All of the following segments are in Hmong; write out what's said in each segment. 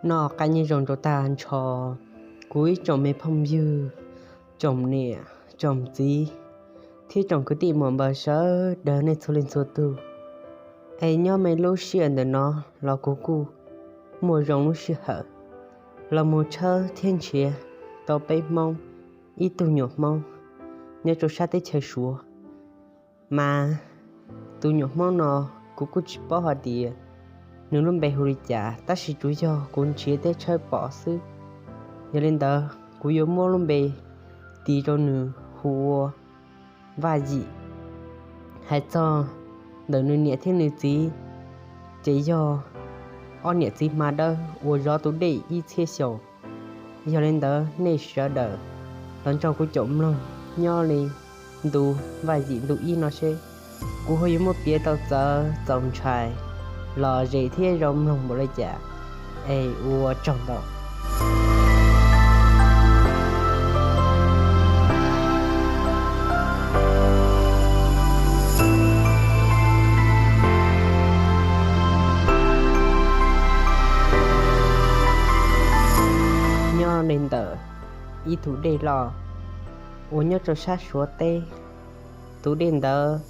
Noj qab nyob zoo rau tag nrho kuv ib tsoom me phooj ywg, tsoom niam tsoom txiv thiab tsoom kwv tij muam npawg sawv daws nej txhua leej txhua tus. Es nyob me lub sij hawm ntawm no los kuv kuj muaj zoo lub sij hawm los mus tshawb thiab nrhiav tau peb Hmoob ib tug nyuam Hmoob nyob rau sab teb chaws Suav. Mas tus nyuam Hmoob no kuv kuj tsis paub hais tias nws lub npe hu li cas, tab sis tsuas yog kuv nrhiav thiab tshawb pom xwb. Yog li ntawd kuv yuav muab lub npe tis rau nws hu ua Vaj Yim. Hais txog ntawm nws niam thiab nws txiv, ces yog ob niam txiv hma dawb uas zov tus dej ib txhiab xyoo. Yog li ntawd nej sawv daws los nrog kuv caum mloog nyob li ntu Vaj Yim ntu ib no seb kuv ho yuav muab piav tau txawv txaus ntshai los zem thiab zoo mloog npaum li cas. Es ua tsaug ntau. Nyob li ntawm ib tug dej loj uas nyob rau sab Suav teb. Tus dej ntawd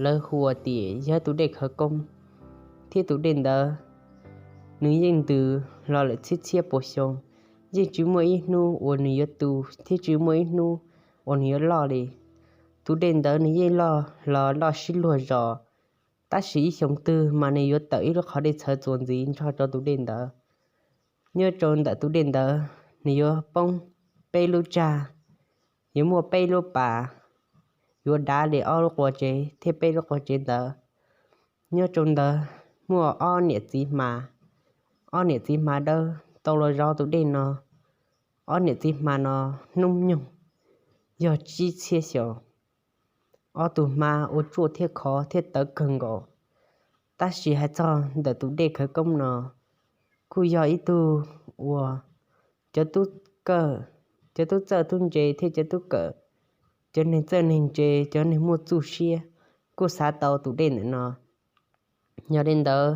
lawv hu tias yog tus dej khawv koob, thiab tus dej ntawd nws yeej ntws los lawm txhiab txhiab puas xyoo, yeej tsis muaj ib hnub uas nws yuav tu thiab tsis muaj ib hnub uas nws yuav loj li. Tus dej ntawd nws yeej loj los loj sib luag zos, tab sis ib xyoo twg mas nws yuav tawm ib lub qhov dej txhawv txuas ntxiv nrog rau tus dej ntawd. Nyob rau ntawm tus dej ntawd nws yuav poob peb lub tsag, yuav muaj peb lub pas, yuav dav li ob lub qua tsev thiab peb lub qua tsev ntawd. Nyob rau ntawd muaj ob niam txiv hma, ob niam txiv hma dawb tau los zov tus dej no. Ob niam txiv hma no hnub nyoog yog tsib txhiab xyoo. Ob tug hma ua ruaj thiab khov thiab tawv kawg nkaus. Tab sis hais txog ntawm tus dej khawv koob no, kuj yog ib tug uas cov tub kawm, cov tub txawj tub ntse thiab cov tub kawm, cov neeg txawj neeg ntse, cov neeg muaj txuj siab kuj xav tau tus dej ntawm no. Yog li ntawd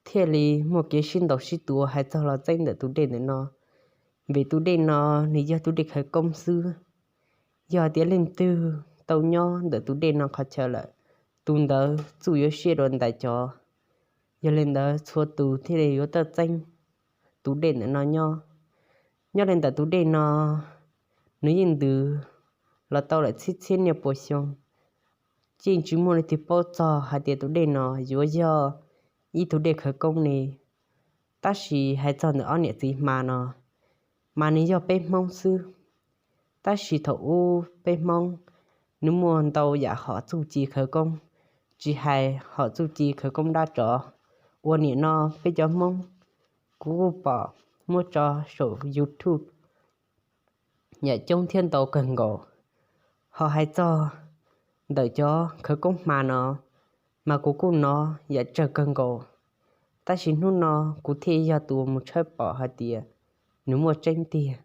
thiaj li muaj kev sib ntaus sib tua hais txog los txeeb ntawm tus dej ntawm no, vim tus dej no nws yog tus dej khawv koob xwb. Yog tias leej twg tau nyob ntawm tus dej no qhov chaw lawm, tus ntawd txuj yuav siab dua ntais cov. Yog li ntawd txhua tus thiaj li yuav tau txeeb tus dej ntawm no nyob. Nyob li ntawm tus dej no, nws yeej ntws los tau lawm txhiab txhiab niaj puas xyoo, yeej tsis muaj leej twg paub txog hais tias tus dej no yuav yog ib tug dej khawv koob li. Tab sis hais txog ntawm ob niam txiv hma no, mas nws yog peb Hmoob xwb. Tab sis thaum ub peb Hmoob nws muaj ntau yam hom txuj ci khawv koob, tsis hais hom txuj ci khawv koob dab tsov uas nim no peb cov Hmoob kuv kuj pom muab tso saum YouTube yam coob thiab ntau kawg nkaus. Ho hais txog ntawm cov khawv koob hma no, mas kuv kuj hnov yam tsawg kawg nkaus, tab sis hnub no kuv thiaj yog tus mus tshawb pom hais tias nws muaj tseeb tiag.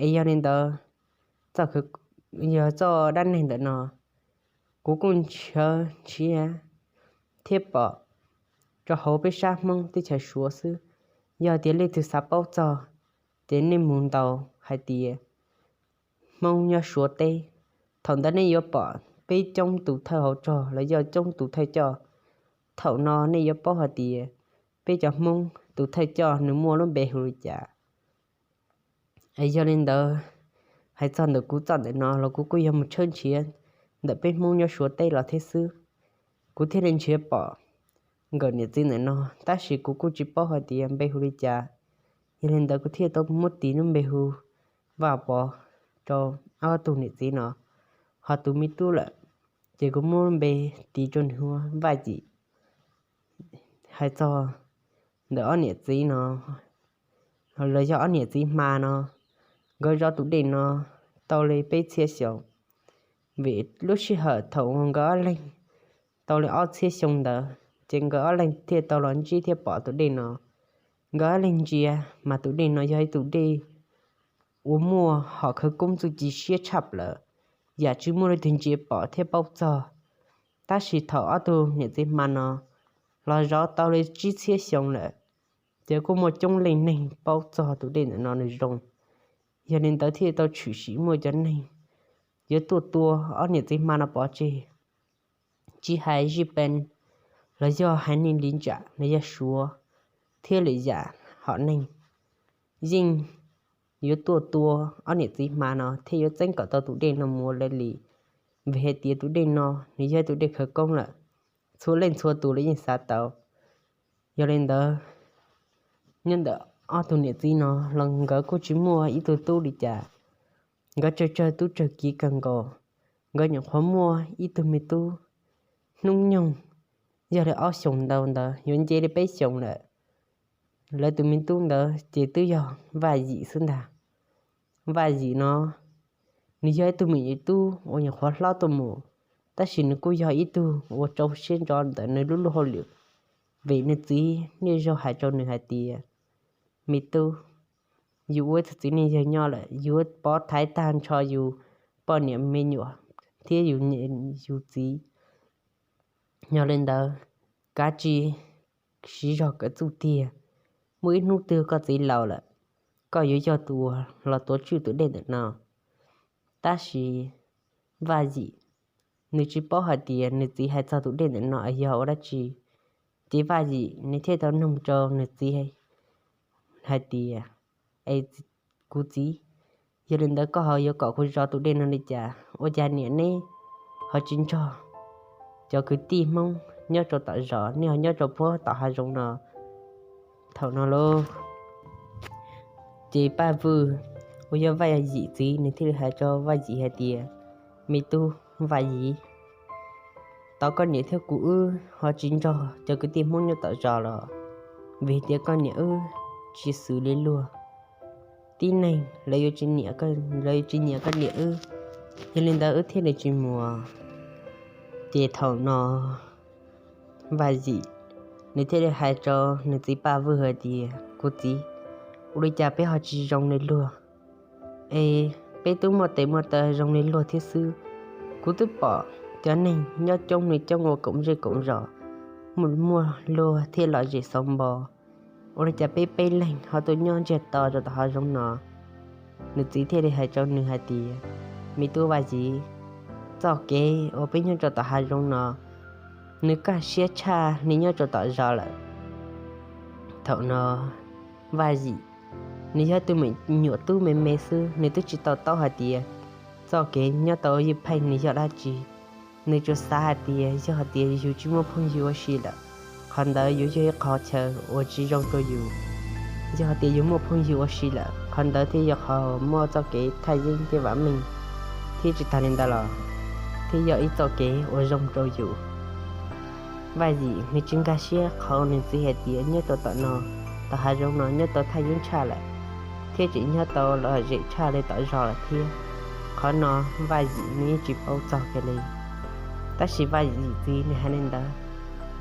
Es yog li ntawd, yog txoj dab neeg ntawm no, kuv kuj nrhiav nrhiav thiab pom rau hauv peb sab Hmoob teb chaws Suav xwb. Yog tias leej twg xav paub txog, ces nej mus ntaus hais tias Hmoob nyob Suav teb, thaum ntawd nej yuav pom peb coob tus thawj hauv rog los yog coob tus thawj coj. Thaum no nej yuav paub hais tias peb cov Hmoob tus thawj coj nws muaj lub npe hu li cas. Es yog li ntawd, hais txog ntawm kuv txoj ntawm no los kuv kuj yog mus tshawb nrhiav ntawm peb Hmoob nyob Suav teb los thiab xwb, kuv thiaj li nrhiav pom nkawm niam txiv ntawm no, tab sis kuv kuj tsis paub hais tias npe hu li cas. Yog li ntawd kuv thiaj tau muab tis lub npe hu Vaj Pov rau ob tug niam txiv no. Ho tus me tub lawm, ces kuv muab lub npe tis rau nws ua Vaj Yim. Hais txog ntawm ob niam txiv no, los yog ob niam txiv hma no, nkawd zov tus dej no tau li peb txhiab xyoo. Vim lub sij hawm thaum uas nkawd ob leeg tau li ob txhiab xyoo ntawd, ces nkawd ob leeg thiaj tau los ntsib thiab pom tus dej no. Nkawd ob leeg ntsia mas tus dej no yog ib tus dej uas muaj hom khawv koob txuj ci siab tshaj plaws, yam tsis muaj leej twg ntsia pom thiab paub txog. Tab sis thaum ob tug niam txiv hma no los zov tau li tsib txhiab xyoo lawm, ces kuj muaj coob leej neeg paub txog tus dej ntawm no nws zoo. Yog li ntawd thiaj tau tshwm sim muaj cov neeg yuav tuaj tua ob niam txiv hma no pov tseg, tsis hais zij pee los yog haiv neeg li ntsam los yog suav thiab lwm yam hom neeg yeej yuav tuaj tua ob niam txiv hma no thiab yuav txeeb kom tau tus dej no mus ua lawv li, vim hais tias tus dej no nws yog tus dej khawv koob lawm, txhua leej txhua tus los yeej xav tau. Yog li ntawd, nyob ntawm ob tug niam txiv no los nkawd kuj tsis muaj ib tug tub li cas, nkawd tsawg tsawg tub tsawg kiv kawg nkaus. Nkawd nyuam qhuav muaj ib tug me tub hnub nyoog yog li ob xyoos ntau ntawd, yuav nce li peb xyoos lawm. Lawv tus me tub ntawd ces twb yog Vaj Yim xwb ntag. Vaj Yim no, nws yog ib tug me nyuam tub uas nyuam qhuav hlob tuaj mus, tab sis nws kuj yog ib tug uas rau siab ntso ntawm nws lub luag hauj lwm, vim nws txiv niaj zaus hais rau nws hais tias, me tub, yus ua ib tug txiv neej yawg nyob lawm, yuav pov thaiv tag nrho yus poj niam me nyuam thiab yus, yus txiv. Yog li ntawd, kav tsij siv zog kawm txuj tiag, muaj ib hnub twg koj txiv laus lawm, koj yuav yog tus uas los tuav tswj tus dej ntawm no. Tab sis Vaj Yim nws tsis paub hais tias nws txiv hais txog tus dej ntawm no yog ua dab tsi, ces Vaj Yim nws thiaj tau noog rau nws txiv hais tias, es kuv txiv, yog li ntawd koj ho yuav kom kuv zov tus dej no li cas? Ua cas niam neb ho tsis nrog cov kwv tij Hmoob nyob rau tom zos, nej ho nyob rau puag tom hav zoov no? Thaum no lauj, ces Paj Vwj uas yog Vaj Yim txiv nws thiaj li hais rau Vaj Yim hais tias, me tub Vaj Yim, tau koj niam thiab kuv wb ho tsis nrog cov kwv tij Hmoob nyob tom zos los vim tias koj niam wb tsis xws li luag tib neeg, lawv yuav tsis nyiam, lawv yuav tsis nyiam koj niam wb, yog li ntawd wb thiaj li tsis muas. Ces thaum no Vaj Yim nws thiaj li hais rau nws txiv Paj Vwj hais tias, kuv txiv, ua li cas peb ho tsis zoo li luag? Es peb twb muaj tes muaj taw zoo li luag thiab xwb. Kuv twb pom cov neeg nyob coob li coob ua koom zej koom zos, muaj luag thiab lom zem xauv npo. Ua li cas peb peb leeg ho tuaj nyob ntsiag to rau tom hav zoov no? Nws txiv thiaj li hais rau nws hais tias, me tub Vaj Yim, txoj kev uas peb nyob rau tom hav zoov no, nws kaj siab tshaj li nyob rau tom zos lawm. Thaum no Vaj Yim nws yog tus me nyuam tub me me xwb, nws twb tsis tau taub hais tias txoj kev nyob tau ywj pheej nws yog dab tsi. Nws tsuas xav hais tias yog hais tias yus tsis muaj phooj ywg ua si lawm, qhov ntawd yuav yog ib qhov chaw uas tsis zoo rau yus. Yog hais tias yus muaj phooj ywg ua si lawm, qhov ntawd thiaj yog qhov muaj txoj kev thaj yeeb thiab vam meej, thiab tsis tas li ntawd los thiaj yog ib txoj kev uas zoo rau yus. Vaj Yim nws tsis nkag siab qhov nws txiv hais tias nyob rau tom no, tom hav zoov no nyob tau thaj yeeb tshaj lawm, thiab tseem nyob tau lom zem tshaj li tom zos lawm thiab. Qhov no Vaj Yim nws yeej tsis paub txog kiag li. Tab sis Vaj Yim txiv nws hais li ntawd,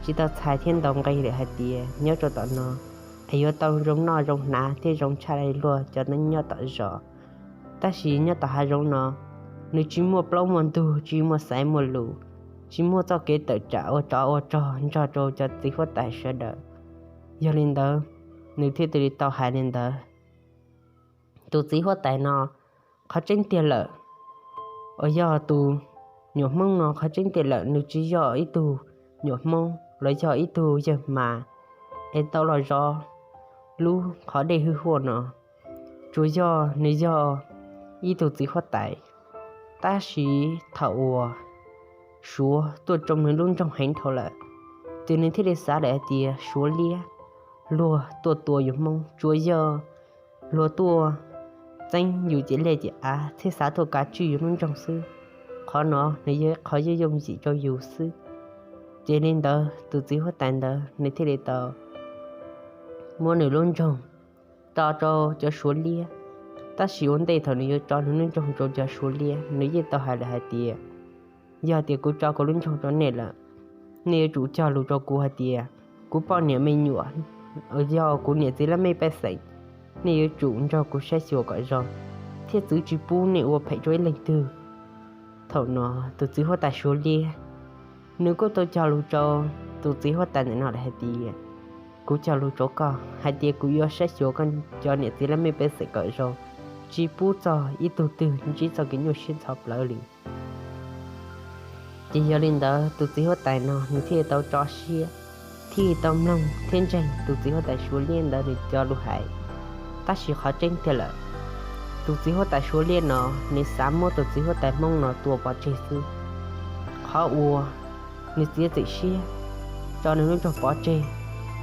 tsis tau txhais thiab ntaus nqi lawm hais tias nyob rau tom no es yuav tau zoo noj zoo hnav thiab zoo tshaj li luag cov neeg nyob tom zos. Tab sis nyob tom hav zoov no, nws tsis muaj plaub muaj ntug, tsis muaj xaiv muaj lus, tsis muaj txoj kev tawm tsam ua tsov ua rog nrog rau cov txiv huab tais sawv daws. Yog li ntawd, nws thiaj li tau hais li ntawd. Tus txiv huab tais no, qhov tseeb tiag lawm, uas yog tus nyuam Hmoob no, qhov tseeb tiag lawm nws tsis yog ib tug nyuam Hmoob los yog ib tug yawg hma es tau los zov lub qhov dej hwj huaj no. Tsuas yog nws yog ib tug txiv huab tais, tab sis thaum uas Suav tuaj tsoo nws lub nroog heev dhau lawm, ces nws thiaj li xav lawm hais tias Suav liab, luag tuaj tua yus Hmoob tsuas yog luag tuaj txeeb yus ciam liaj ciam av thiab xav tuaj kav tswj yus lub nroog xwb. Qhov no nws yog qhov yooj yooj yim rau yus xwb. Ces li ntawd tus txiv huab tais ntawd nws thiaj li tau muab nws lub nroog tso rau cov Suav liab. Tab sis ua ntej thaum nws yuav tso nws lub nroog rau cov Suav liab, nws yeej tau hais lawm hais tias, yog tias kuv tso kuv lub nroog rau nej lawm, nej yuav tsum cog lus rau kuv hais tias kuv poj niam me nyuam, yog kuv niam txiv laj mej pej xeem, nej yuav tsum nrog kuv saib xyuas kom zoo thiab txwv tsis pub nej ua phem rau ib leej twg. Thaum no tus txiv huab tais Suav liab nws kuj tau cog lus rau tus txiv huab tais ntawm no lawm hais tias, kuv cog lus rau koj hais tias kuv yuav saib xyuas koj cov niam txiv laj mej pej xeem kom zoo, tsis pub txog ib tug twg ntsib txoj kev nyuaj siab ntxhov plawv li. Ces yog li ntawd tus txiv huab tais no nws thiaj tau tso siab, thiaj tau mloog thiab ntseeg tus txiv huab tais Suav Liab ntawd nws cov lus hais. Tab sis qhov tseeb tiag lawm, tus txiv huab tais Suav Liab no nws xav muab tus txiv huab tais Hmoob no tua pov tseg xwb. Qhov uas nws txiav txim siab tso nws lub nroog pov tseg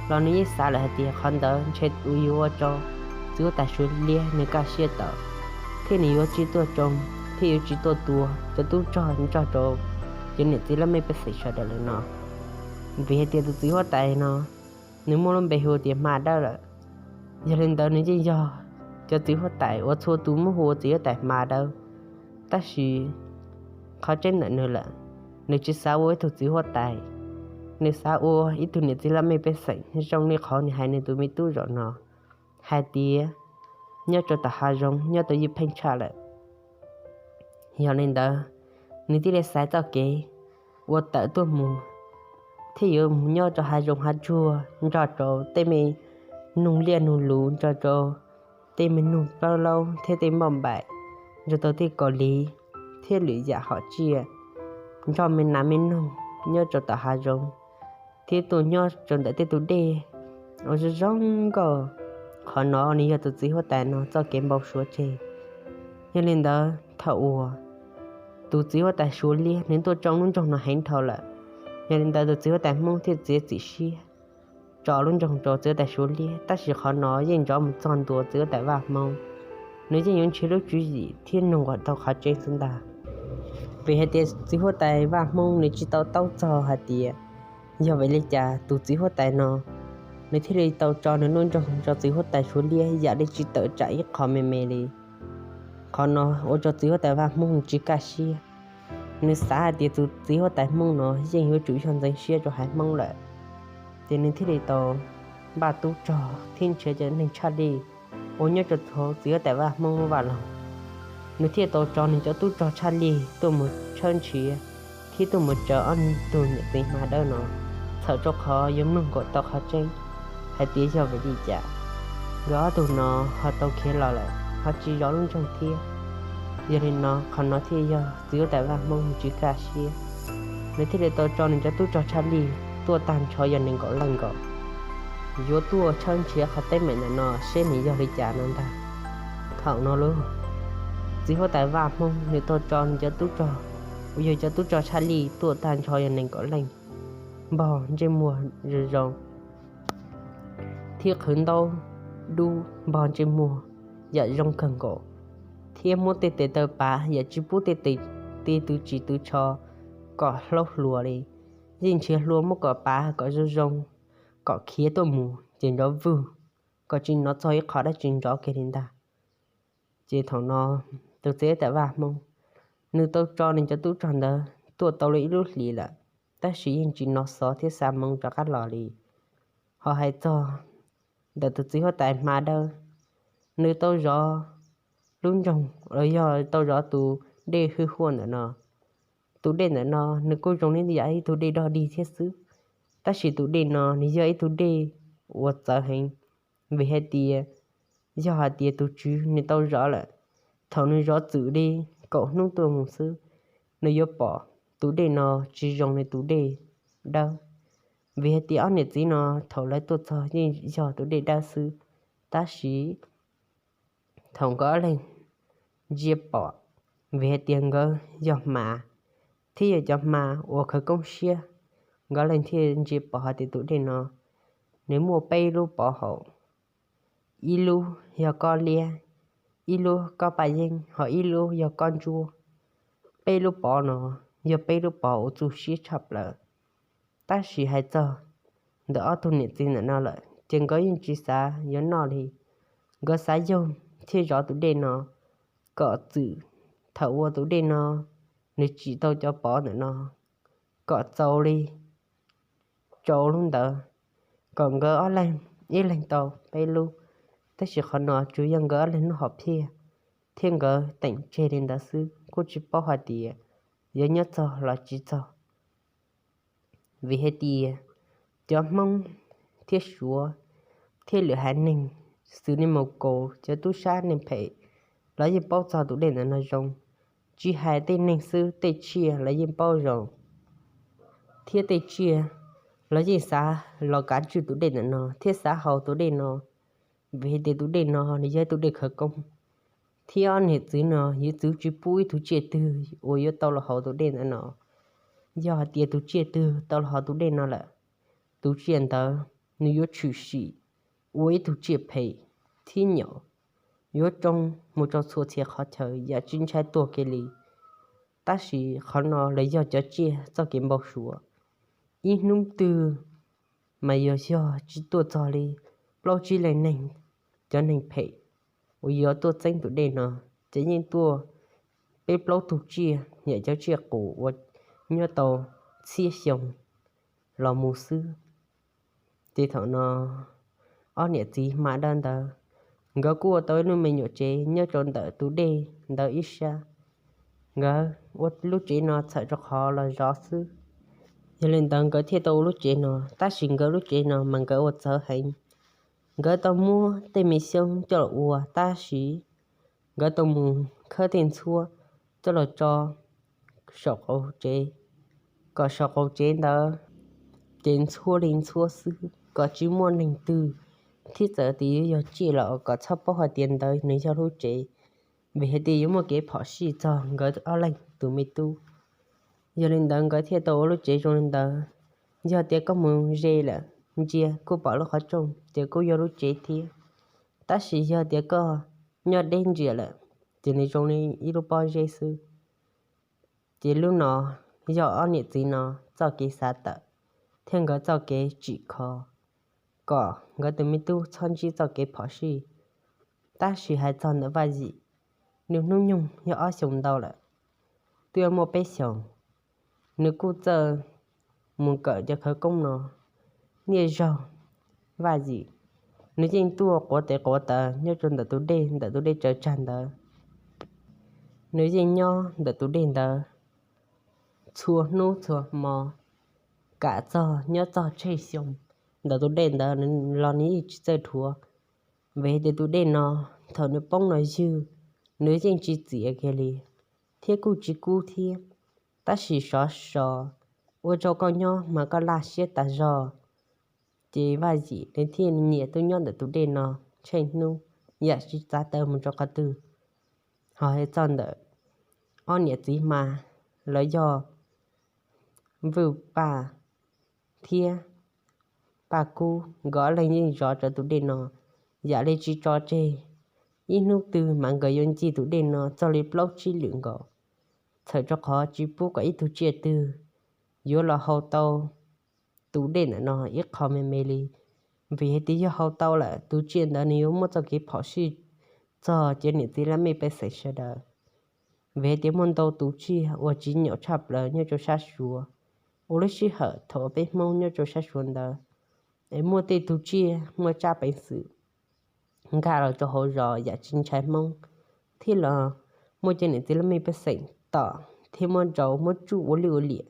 los nws yeej xav lawm hais tias qhov ntawd ntshe yuav ua rau txiv huab tais Suav Liab nws kaj siab tawm, thiab nws yuav tsis tuaj tsoo, thiab yuav tsis tuaj tua cov tub rog nrog rau cov niam txiv laj mej pej xeem sawv daws lawm no. Vim hais tias tus txiv huab tais no nws muaj lub npe hu tias Hma Dawb lawm. Yog li ntawd nws yeej yog cov txiv huab tais uas txhua tus muab hu ua txiv huab tais Hma Dawb. Tab sis qhov tseeb ntawm nws lawm, nws tsis xav ua ib tug txiv huab tais, nws xav ua ib tug niam txiv laj mej pej xeem zoo li qhov nws hais nws tus me tub zaum no hais tias nyob rau tom hav zoov nyob tau ywj pheej tshaj lawm. Yog li ntawd, nws thiaj li xaiv txoj kev ua tawm tuaj mus, thiab yuav mus nyob rau hav zoov hav tsuag nrog rau tej me noog liaj noog lus, nrog rau tej me noog plaub laub thiab tej npauj npaim, nrog rau tej kaus liv thiab lwm yam hom tsiaj, nrog me nas me noog nyob rau tom hav zoov, thiab tuaj nyob rau ntawm tej tus dej uas zoo zoo nkauj. Qhov no nws yog tus txiv huab tais no txoj kev npau suav tseg. Yog li ntawd thaum uas tus txiv huab tais Suav Liab nws tuaj tsoo lub nroog no heev dhau lawm, yog li ntawd tus txiv huab tais Hmoob thiaj txiav txim siab tso lub nroog rau txiv huab tais Suav Liab. Tab sis qhov no yeej nrov mus txog ntua txiv huab tais Vaj Hmoob, nws yeej yuav nrhiav lub tswv yim thiab nug kom tau qhov tseeb xwb ntag. Vim hais tias txiv huab tais Vaj Hmoob nws tsis tau taub txog hais tias yog vim li cas tus txiv huab tais no nws thiaj li tau tso nws lub nroog rau txiv huab tais Suav Liab yam li tsis tawm tsam ib qho me me li. Qhov no ua rau txiv huab tais Vaj Hmoob nws tsis kaj siab. Nws xav hais tias tus txiv huab tais Hmoob no yeej yuav tsum yog ntxeev siab rau haiv Hmoob lawm, ces nws thiaj li tau npaj tub rog thiab nrhiav cov neeg tshaj lij uas nyob rau hauv txiv huab tais Vaj Hmoob lub vaj loog. Nws thiaj tau tso nws cov tub rog tshaj lij tuaj mus tshawb nrhiav thiab tuaj mus raws ob tug niam txiv Hma Dawb no, txhawm rau qhov yuav mloog kom tau qhov tseeb hais tias yog vim li cas nkawd ob tug no ho tau khiav los lawm ho tsis zov lub nroog thiab. Yog li no qhov no thiaj yog txiv huab tais Vaj Hmoob nws tsis kaj siab, nws thiaj li tau tso nws cov tub rog tshaj lij tuaj tag nrho yog nees nkaum leej nkaus, yuav tuaj tshawb nrhiav qhov teeb meem ntawm no seb nws yog li cas no ntag. Thaum no lauj, txiv huab tais Vaj Hmoob nws tau tso nws cov tub rog uas yog cov tub rog tshaj lij tuaj tag nrho yog nees nkaum leej, npog ntsej muag zoo zoo thiab qhwv ntaub dub npog ntsej muag yam zoo kawg nkaus, thiab muab tej tes taw pav yam tsis pub tej tes, tej tw tsis tw tsho kom hlaub hluas li. Yeej nrhiav hlua muab kom pav kom zoo zoo, kom khiav tuaj mus ces nrov vwg, kom tsis hnov txog ib qho dab tsi nrov kiag li ntag. Ces thaum no tus txiv huab tais Vaj Hmoob nws tau tso nws cov tub rog ntawd tuaj tau li ib lub hlis lawm, tab sis yeej tsis hnov xov thiab xa moo rov qab los li. Ho hais txog ntawm tus txiv huab tais Hma Dawb, nws tau zov lub nroog los yog tau zov tus dej hwj huaj ntawm no. Tus dej ntawm no nws kuj zoo li yam ib tug dej dog dig thiab xwb, tab sis tus dej no nws yog ib tug dej uas txawv heev, vim hais tias yog hais tias tus tswv nws tau zov lawm, thaum nws zov txwm li kaum hnub tuaj mus xwb, nws yuav pom tus dej no tsis zoo li tus dej dawb. Vim hais tias ob niam txiv no thaum lawv tuaj txog yeej yog tus dej dawb xwb, tab sis thaum nkawd ob leeg ntsia pom, vim hais tias nkawd yog hma thiab yog cov hma uas khawv koob siab, nkawd ob leeg thiaj ntsia pom hais tias tus dej no nws muaj peb lub pov haum, ib lub yog kob liab, ib lub kob paj yeeb, ho ib lub yog kob ntsuab. Peb lub pov no yog peb lub pov uas txuj siab tshaj plaws. Tab sis hais txog ntawm ob tug niam txiv ntawm no lawm ces nkawd yeej tsis xav yuav noj li. Nkawd xav yaug thiab zov tus dej no kom txwm thaum uas tus dej no nws tsim tau cov pov ntawm no kom txaus li rau lub ntawd, kom nkawd ob leeg ib leeg tau peb lub. Tab sis qhov no tsuas yog nkawd ob leeg lub hom phiaj thiab nkawd teem tseg li ntawd xwb, kuj tsis paub hais tias yuav nyob txog los tsis txog. Vim hais tias cov Hmoob thiab Suav thiab lwm haiv neeg xws li Moos Kaus cov tub sab neeg phem, lawv yeej paub txog tus dej ntawm no zoo. Tsis hais tej neeg xwb, tej tsiaj lawv yeej paub zoo, thiab tej tsiaj lawv yeej xav los kav tswj tus dej ntawm no thiab xav haus tus dej no, vim hais tias tus dej no nws yog tus dej khawv koob. Thiab ob niam txiv no yuav txwv tsis pub ib tug tsiaj twg uas yuav tau los haus tus dej ntawm no. Yog hais tias tus tsiaj twg tau los haus tus dej no lawm, tus tsiaj ntawd nws yuav tshwm sim ua ib tug tsiaj phem thiab nyaum, yuav tsoo mus rau txhua txhia qhov chaw yam tsis ntshai tuag kiag li. Tab sis qhov no los yog cov tsiaj txoj kev npau suav. Ib hnub twg mas yog yog tsis tuaj txog li plaub tsib leej neeg, cov neeg phem uas yuav tuaj txeeb tus dej no, ces yeej tuaj peb plaub tug tsiaj yam cov tsiaj qus uas nyob tau txhiab xyoo los mus xwb. Ces thaum no ob niam txiv hma dawb ntawd, nkawd kuj ua tau ib lub me nyuam tsev nyob rau ntawm tus dej ntawd ib sab. Nkawd ua lub tsev no txhawm rau qhov los zov xwb. Yog li ntawd nkawd thiaj tau ua lub tsev no, tab sis nkawd lub tsev no mas nkawd ua txawv heev. Nkawd tau muab tej me xyoob coj los ua, tab sis nkawd tau mus khawb tej ntxhuab coj los tso saum qaum tsev, kom saum qaum tsev ntawd ces ntxhuab li ntxhuab xwb, kom tsis muaj neeg twg thiab txawm tias yuav yog tsiaj los kom txhob paub hais tias ntawd nws yog lub tsev, vim hais tias yuav muaj kev phom sij txog nkawd ob leeg tus me tub. Yog li ntawd nkawd thiaj tau ua lub tsev zoo li ntawd. Yog tias koj mus ze lawm, ntsia kuj pom lub qhov rooj ces kuj yog lub tsev thiab, tab sis yog tias koj nyob deb ntsia lawm ces nws zoo li ib lub pob zeb xwb. Ces lub no yog ob niam txiv no txoj kev xav tawm thiab nkawd txoj kev tsim kho kom nkawd tus me tub txhob ntsib txoj kev phom sij. Tab sis hais txog ntawm Vaj Yim, nws hnub nyoog yog ob xyoos ntau lawm, twb muaj peb xyoos, nws kuj txawj mus kawm cov khawv koob no. Niaj zaug Vaj Yim nws yeej tuaj quav tes quav taw nyob rau ntawm tus dej, ntawm tus dej tsaws tsag ntawd. Nws yeej nyob ntawm tus dej ntawd txhua hnub txhua hmo, kam txog nyob txog tsheej xyoo, ntawm tus dej ntawd los nws yeej tsis txawj dhuav. Vim tias tus dej no thaum nws poob no ywg, nws yeej tsis txias kiag li thiab kuj tsis kub thiab, tab sis sov so ua rau koj nyob mas koj laj siab tas zog. Ces Vaj Yim nws thiaj nyiam tuaj nyob ntawm tus dej no tsheej hnub, yam tsis txav taw mus rau qhov twg. Ho hais txog ntawm ob niam txiv hma, lawv yog Vwj Paj thiab Paj Kub, nkawd ob leeg yeej zov rau tus dej no yam li tsis tso tseg. Ib hnub twg mas nkawd yuav ncig tus dej no txog li plaub tsib lwm nkaus, txhawm rau qhov tsis pub kom ib tug tsiaj twg yuav los hau tau tus dej ntawm no ib qho me me li. Vim hais tias yog hau tau lawm, tus tsiaj ntawd nws yuav muaj txoj kev phom sij txog cov niam txiv laj mej pej xeem sawv daws. Vim hais tias muaj ntau tus tsiaj uas tsis nyaum tshaj plaws nyob rau sab Suav, ua lub sij hawm thaum uas peb Hmoob nyob rau sab Suav ntawd, es muaj tej tus tsiaj muaj tsab peev xwm nkag los rau hauv zos yam tsis ntshai Hmoob, thiab los muaj cov niam txiv laj mej pej xeem tom thiab muab nrau muab tsuj ua lwj ua liam.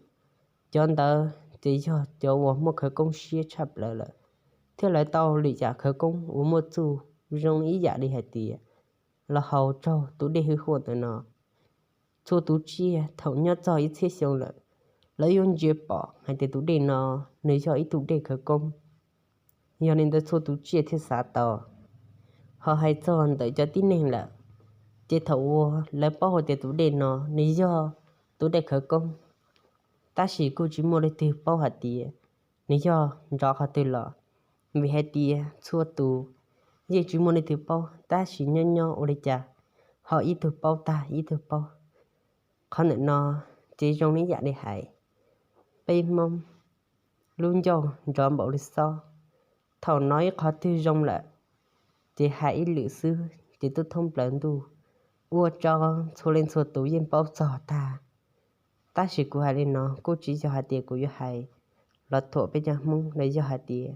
Cov ntawd ces yog cov uas muaj khawv koob siab tshaj plaws lawm, thiab lawv tau lwm yam khawv koob uas muaj txuj zoo ib yam li hais tias los haus raug tus dej hwj huam ntawm no. Txhua tus tsiaj thaum nyob txog ib txhiab xyoo lawm, lawv yuav ntsia pom hais tias tus dej no nws yog ib tug dej khawv koob. Yog li ntawd txhua tus tsiaj thiaj xav tau. Ho hais txog ntawm cov tib neeg lawm, ces thaum uas lawv paub hais tias tus dej no nws yog tus dej khawv koob, tab sis kuj tsis muaj leej twg paub hais tias nws yog nrov qhov twg los, vim hais tias txhua tus yeej tsis muaj leej twg paub, tab sis nyob nyob ua li cas ho ib tug paub tag ib tug paub. Qhov ntawm no ces zoo li yam li hais peb Hmoob lub ncauj nrov npaum li xob, thaum hnov ib qhov twg zoo lawm ces hais ib lwm xwb ces twb thoob plaws ntuj, ua rau txhua leej txhua tus yeej paub txog tag. Tab sis kuv hais li no kuj tsis yog hais tias kuv yuav hais los thuam peb cov Hmoob los yog hais tias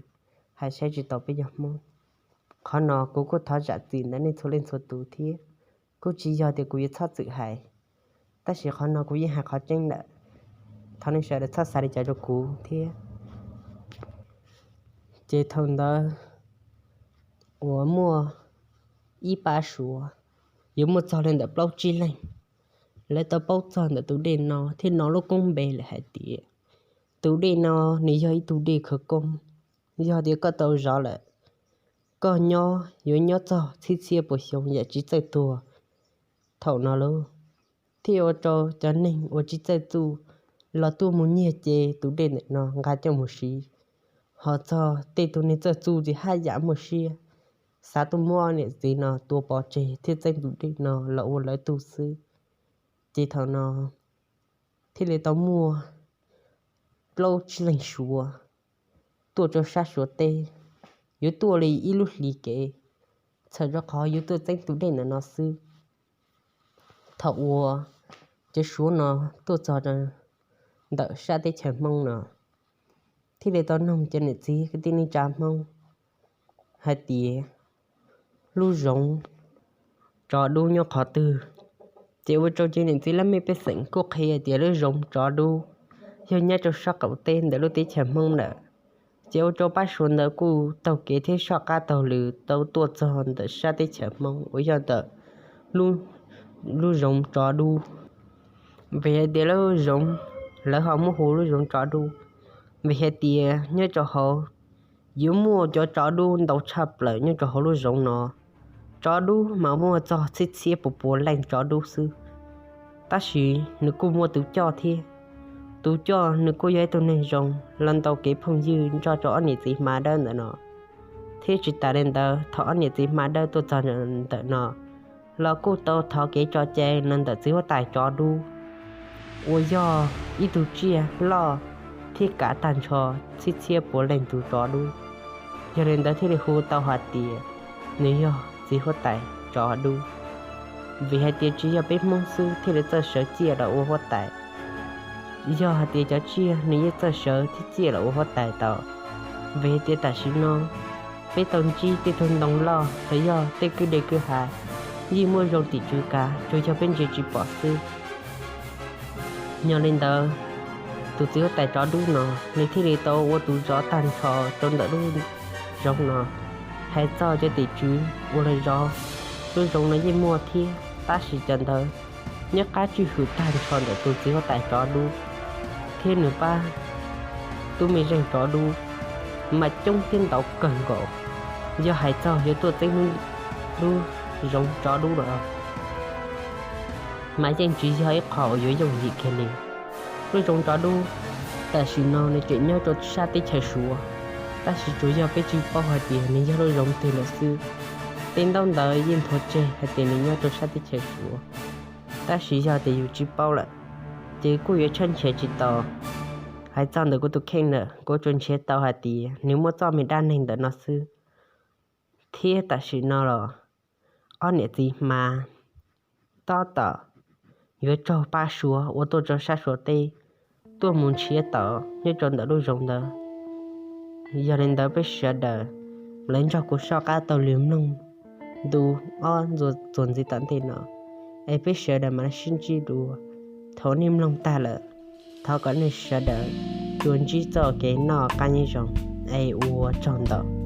hais saib tsis taus peb cov Hmoob. Qhov no kuv kuj thov zam txim ntawm nej txhua leej txhua tus thiab, kuj tsis yog tias kuv yuav txhob txwm hais, tab sis qhov no kuv yeej hais qhov tseeb lawm. Thov nej sawv daws txhob xav li cas rau kuv thiab. Ces thaum ntawd uas muaj ib pab Suav yuav muaj txog li ntawm plaub tsib leeg, lawv tau paub txog ntawm tus dej no thiab hnov lub koob npe lawm hais tias tus dej no nws yog ib tug dej khawv koob, yog tias koj tau zov lawm, koj nyob yuav nyob txog txhiab txhiab puas xyoo yam tsis txawj tuag. Thaum no lawm thiaj ua rau cov neeg uas tsis txawj txuj los tuaj mus nyiag ces tus dej ntawm no nqa coj mus siv, ho txog tej tug neeg txawj txuj ces haj yam muaj siab xav tuaj muab niam txiv no tua pov tseg thiab txeeb tus dej no los ua lawv tug xwb. Ces thaum no thiaj li tau muaj plaub tsib leeg Suav tuaj rau sab Suav teb, yuav tuaj li ib lub hlis kev, txhawm rau qhov yuav tuaj txeeb tus dej ntawm no xwb. Thaum uas cov Suav no tuaj txog ntawm sab teb chaws Hmoob no, thiaj li tau noog cov niam txiv kwv tij neej tsa Hmoob hais tias lub zoov tsov dub nyob qhov twg. Ces ua rau cov niam txiv laj mej pej xeem kuj qhia tias lub zoov tsov dub yog nyob rau sab qaum teb ntawm lub teb chaws Hmoob ntawd. Ces ua rau pab Suav ntawd kuj taug kev thiab soj qab taug lw tau tuaj txog ntawm sab teb chaws Hmoob uas yog ntawm lub zoov tsov dub. Vim hais tias lub zoov, lawv ho muab hu lub zoov tsov dub, vim hais tias nyob rau hauv yuav muaj cov tsov dub ntau tshaj plaws nyob rau hauv lub zoov no. Tsov dub mas muaj txog txhiab txhiab puas puas leej tsov dub xwb, tab sis nws kuj muaj tus coj thiab. Tus coj nws kuj yog ib tug neeg zoo los ntaus kev phooj ywg nrog rau ob niam txiv hma dawb ntawm no. Thiab tsis tas li ntawd, thaum ob niam txiv hma dawb tuaj txog ntawm no los kuj tau thov kev tso cai los ntawm txiv huab tais tsov dub uas yog ib tug tsiaj loj thiab kav tag nrho txhiab txhiab puav leej tus tsov dub. Yog li ntawd thiaj li hu tau hais tias nws yog txiv huab tais tsov dub. Vim hais tias tsis yog peb Hmoob xwb thiaj li txawj sawv ciaj los ua huab tais, yog hais tias cov tsiaj nws yeej txawj sawv thiab ciaj los ua huab tais tau. Vim hais tias tam sim no peb tau ntsib tej tug ntoo loj los yog tej kwj deg kwj ha yeej muaj zoo tim tswv kav, tsuas yog peb ntsia tsis pom xwb. Yog li ntawd, tus txiv huab tais tsov dub no nws thiaj li tau ua tus zov tag nrho rau ntawm lub zoov no. Hais txog cov tim tswv uas los zov lub zoov no yeej muaj thiab, tab sis cov ntawd nyob qab tswj hwm tag nrho ntawm tus txiv huab tais tsov dub thiab nws pab tub me zeej tsov dub mas coob thiab ntau kawg nkaus. Yog hais txog yuav tuaj txeeb lub zoov tsov dub no mas yeej tsis yog ib qho uas yuav yooj yim kiag li. Lub zoov tsov dub tam sim no nws tseem nyob rau sab teb chaws Suav, tab sis tsuas yog peb tsis paub hais tias nws yog lub zoov twg lawm xwb. Tej ntaub ntawv yeej nthuav tseg hais tias nws nyob rau sab teb chaws Suav, tab sis yog tias yus tsis paub lawm ces kuj yuav tshawb nrhiav tsis tau. Hais txog ntawm kuv tus kheej lawm, kuv tsuas nrhiav tau hais tias nws muaj txoj me dab neeg ntawm no xwb. Thiab tam sim no los ob niam txiv hma tab tom yuav raug pab Suav uas tuaj rau sab Suav teb tuaj mus nrhiav tau nyob rau ntawm lub zoov ntawd. Yog li ntawd peb sawv daws lawv nrog kuv soj qab taug lw mloog ntu ob txuas ntxiv tom ntej no, es peb sawv daws mam li sib ntsib dua. Thaum nej mloog tag lawm, thov kom nej sawv daws tsuas ntsib txoj kev noj qab nyob zoo, es ua tsaug ntau.